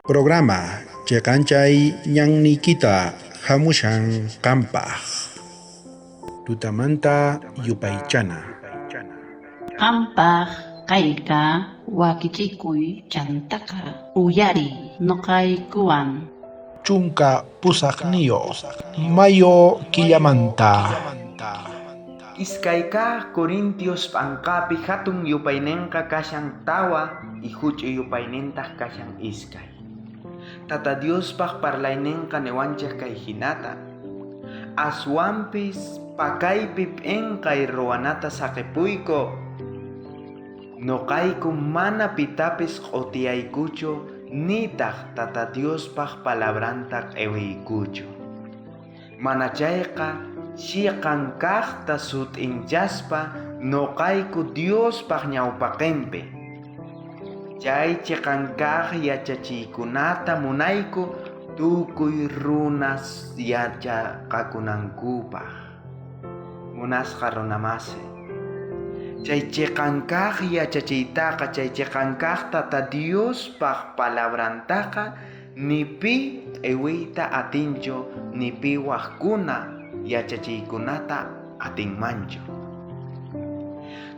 Programa Cheqanchay ñanniykita jamushan qampaj. Tutamanta yupaychana. Qampaj kayqa wakichikuy chantaqa uyariy noqaykuwan. 18 mayo killamanta. Iskay kaj Corintios p'anqapi jatun yupaynenqa kashan 4 y juch'uy yupaynintaq kashan 2. Tata Diospaj parlaynenqa niwanchej kay jinata. Aswanpis pakaypi p'enqay ruwanata saqepuyku. Noqayku mana pitapis q'otiyaykuchu nitaq Tata Diospaj palabranta q'ewiykuchu. Mana chayqa chiqan kaqta sut'inchaspa noqayku Diospaj ñawpaqenpi. Chay chiqan kaq yachachiykunata munayku tukuy runas yachaqakunankupaj. Munasqa runamasi. Chay chiqan kaq yachachiytaqa, chay chiqan kaq Tata Diospaj palabrantaqa ni pi q'ewiyta atinchu, ni pi wajkuna yachachiykunata atinmanchu.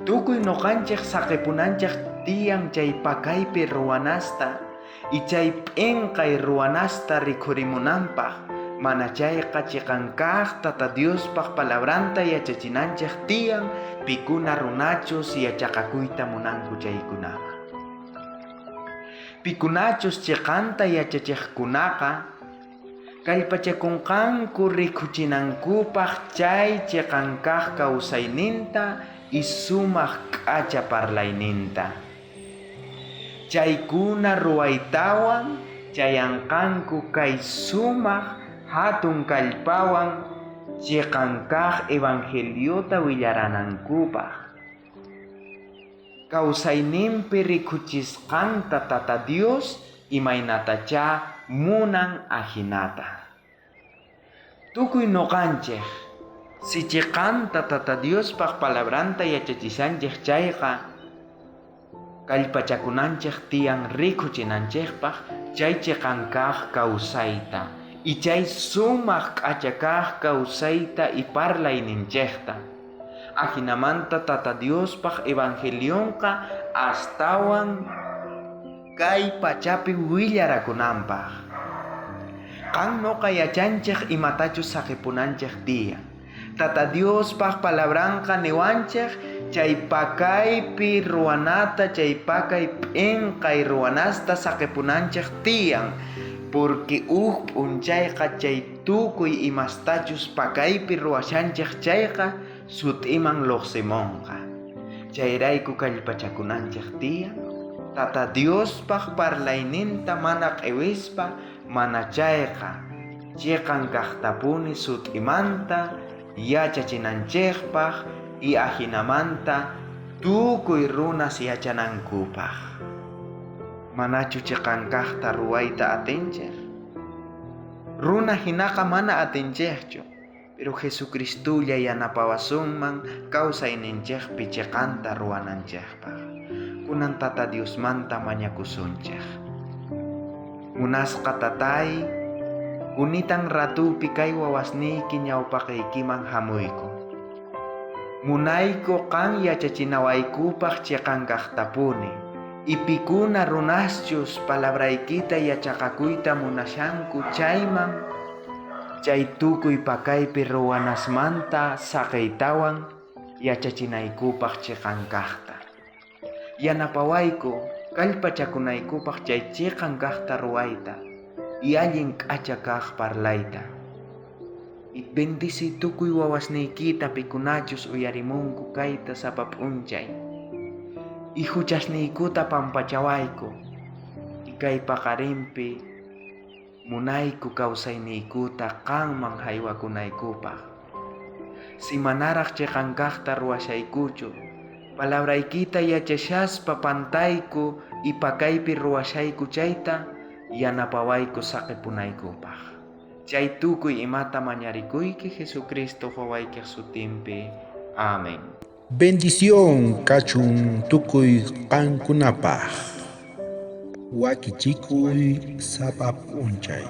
Tukuy noqanchej saqepunanchej tiyan chay pakaypi ruwanasta y chay p'enqay ruwanasta rikhurimunanpaj, mana chayqa chiqan kaq Tata Diospaj palabranta yachachinanchej tiyan pikuna runachus yachaqakuyta munanku chaykunaman. Pikunachus chiqanta yachachejkunaqa kallpachakunqanku rikhuchinankupaj chay chiqan kaq kawsayninta y sumaj k'acha parlayninta. Chaykuna ruwaytawan chayanqanku kay sumaj jatun kallpawan chiqan kaq evangeliota willaranankupaj. Kawsayninpi rikhuchisqanta Tata Dios imaynatachá munan ajinata. Tukuy noqanchej, si chiqanta Tata Diospaj palabranta yachachishanchej chayqa, kallpachakunanchej tiyan rikhuchinanchejpaj chay chiqan kaq kawsayta y chay sumaj k'acha kaq kawsayta y parlayninchejta. Ajinamanta Tata Diospaj evangelionqa astawan kay pachapi willarakunanpaj. Qan noqa yachanchej imatachus saqepunanchej tiyan. Tata Diospaj palabranqa niwanchej chay pakaypi ruwanata, chay pakay p'enqay ruwanasta saqepunanchej tiyan, porque uj p'unchayqa chay tukuy imastachus pakaypi ruwashanchej chayqa sut'iman llojsimonqa. Chayrayku kallpachakunanchej tiyan, Tata Diospaj parlayninta mana q'ewispa, mana chayqa chiqan kaqtapuni sut'imanta yachachinanchejpaj y ajinamanta tukuy runas yachanankupaj. Manachu chiqan kaqta ruwayta atinchej? Runa jinaqa mana atinchejchu, pero Jesucristolla yanapawasunman kawsayninchejpi chiqanta ruwananchejpaj. Kunan Tata Diosmanta mañakusunchej. Munasqa Tatay, kunitan ratupi kay wawasniyki ñawpaqeykiman jamuyku. Munayku qan yachachinawaykupaj chiqan kaqtapuni, y pikuna runaschus palabraykita yachaqakuyta munashanku chayman, chay tukuy pakaypi ruwanasmanta saqeytawan yachachinaykupaj chiqan kaqta. Yanapawayku kallpachakunaykupaj chay chiqan kaqta ruwayta y allin k'acha kaq parlayta. Y bendici tukuy wawasniykita pikunachus uyarimunku kayta sapa p'unchay. Y juchasniykuta pampachawayku. Y kay paqarinpi munayku kawsayniykuta qanman jaywakunaykupaj. Si manaraj chiqan kaqta ruwashaykuchu, palabraykita yachashaspa pantayku y pakaypi ruwashayku chayta yanapawayku saqepunaykupaj. Chay tukuy imata mañarikuyki Jesucristo wawaykej sutinpi. Amén. Bendición kachun tukuy qankunapaj. Wakichikuy sapa p'unchay.